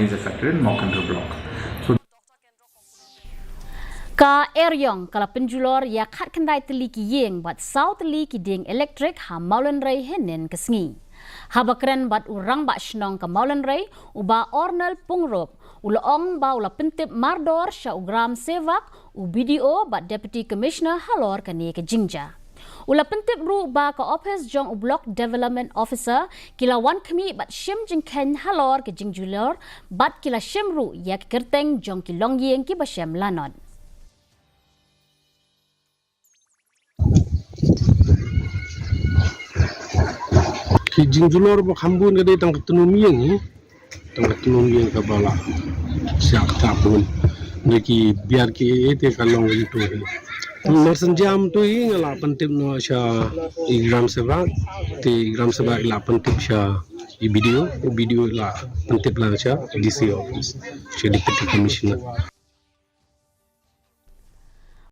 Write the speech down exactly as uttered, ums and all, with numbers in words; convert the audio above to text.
is affected in Mawkynrew block. So Ka Eriong ka la pynjulor ïa khatkhyndai tylli ki ïing bad saw tylli ki dieng elektrik ha Mawlynrei hynnin ka sngi. Haba kren bad u rangbah shnong ka Mawlynrei, u Bah Ornel Pyngrope, u la ong ba u la pyntip mardor sha u Gram Sevak, u B D O bad Deputy Commissioner halor kane ka jingjia. U la pyntip ruh ba ka ophis jong u Block Development Officer ki la wan khmih bad shim jingkheiñ halor ka jingjulor bad ki la shim ruh ïa ki kyrteng jong ki longïing kiba shem lanot. Ki jingjulor ba kham bun ka dei tang ka tnum ïing hi. Tang ka tnum ïing kaba la siak ta bun. Dei ki biar ki ete ka long ka tu hi. Mar shen jam tu hi nga la pyntip noh sha i Gram Sevak. Te i Gram Sevak i la pyntip sha i B D O. I B D O i la pyntip lang sha i D C office. Sha Deputy Commissioner.